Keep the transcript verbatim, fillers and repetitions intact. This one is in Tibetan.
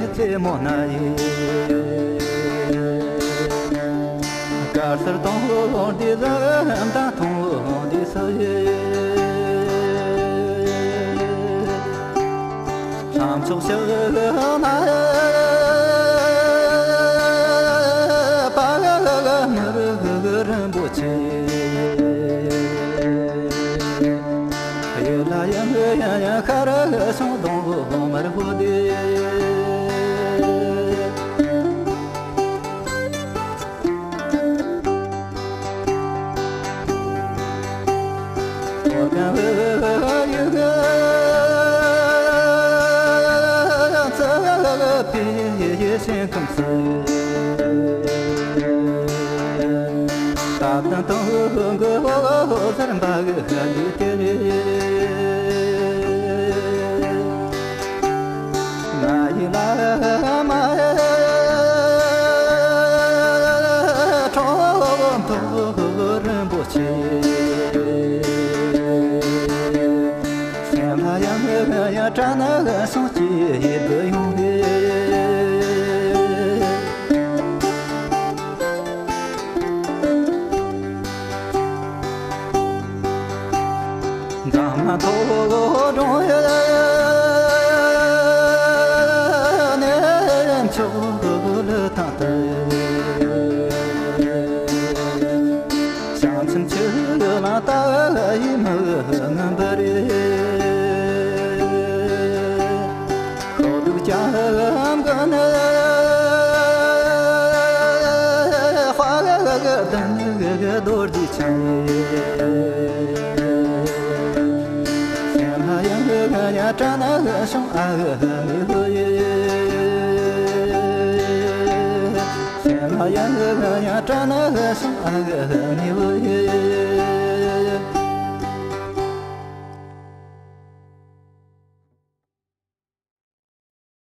རྩེ་མོ་ན་ཡི། དཀར་སེར་སྟོང་འདི་ལ་མདའ་མཐོང་འདི་སུ་ཡི། ལྷམ་ཚོགས་ཤར་ན་པ་མི་རིན་པོ་ཆེ། ཡུལ་ལ་ཡང་ཡང་ཡང་ཤར་སོང་གདོང་དམར་པོ་དེ། འཛམ་གླིང་མཐོ་སྒང་ནས་མཆོག་ལ་དང་དུ། བྱང་སེམས་ཆུ་ལ་ལྟ་བའི་མི་ངན་པ་རེད། ལྟོ་ལྡུག་ཅམ་གི་ནི་དཔའ་གི་གདན་གི་རྡོ་རྗེ་འཆང་། སེམས་ལ་ཡང་གི་ཡང་དྲན་ན་བྱུང་ཨ་གི་མི་ལོ་ཡི། སེམས་ལ་ཡང་གི་ཡང་དྲན་ན་བྱུང་ཨ་གི་མི་ལོ་ཡི།